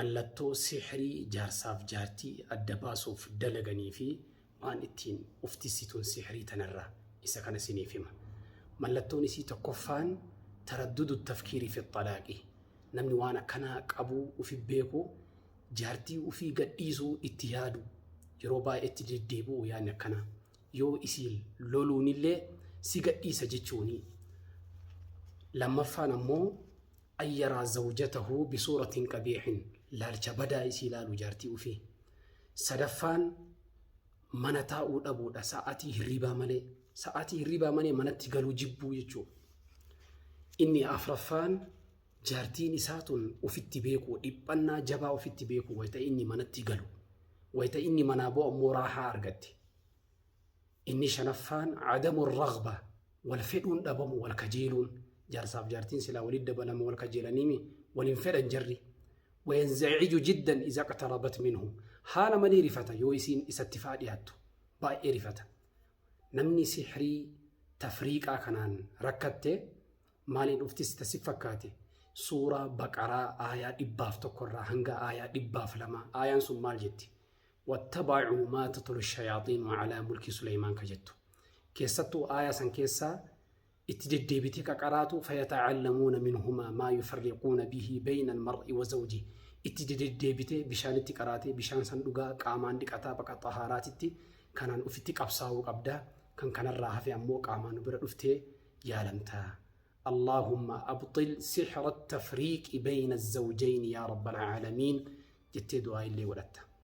Mallattoo sihrii jaarsaaf jaartii adda baasuuf dalaganii fi waan ittiin uf tissituun sihrii tanarraa isa kana isiniif hima. Mallattoon isii tokkoffaan taraddudu tafkiiri fi xalaaqi. Namni waan akkanaa qabuu ufi beeku jaartii ufii gadhiisuu itti yaadu yeroo baay'ee itti deddeebi'u yaadni akkanaa. Yoo isiin loluunillee si gadhiisa jechuuni. Lammaffaan ammoo an yaraa zawjatahu bisuuratin qabiihin laalcha badaa isii laalu jaartii ufii. Sadaffaan mana taa'uu dhabuudha sa'aatii hirribaa malee. Sa'aatii hirribaa malee manatti galuu jibbuu jechuudha. Inni afraffaan jaartiin isaa tun ufitti beekuu dhiphannaa jabaa ufitti beekuu wayita inni manatti galu. Wayita inni manaa bu'u ammoo raahaa argatti. Inni shanaffaan adamu raghba wal fedhuun dhabamu wal kajeeluun jaarsaaf jaartiin silaa walitti dabalama wal kajeelaniimi wal hin fedhan jarri. Wayanza'iju jiddan iza qtarabat minhu haala malee rifata yoo isiin isatti faa dhiyaattu baay'ee rifata. Namni sihrii tafriiqaa kanaan rakkatte maaliin dhuftis ta si fakkaate suuraa baqaraa aayaa 101 irraa hanga aayaa 102 aayaan sun maal jetti? Wattabacuu maa tatlu shayaaxiinu calaa mulki Suleymaan ka jettu. Keessattuu aayaa san keessaa itti deddeebitee ka qaraatu fayata'allamuuna minhumaa maa yufarriquuna bihi bayna almar'i wa zawji itti deddeebitee bishaanitti qaraatee bishaan san dhugaa qaamaan dhiqataa bakka xahaaraatitti kanaan ufitti qabsaa'uu qabda kan kanarraa hafe ammoo qaamaan nu bira dhuftee yaalamta. Allaahumma abxil sixra tafriiqi bayna zawjayni yaa rabbal aalamiin jettee du'aa illee godhatta.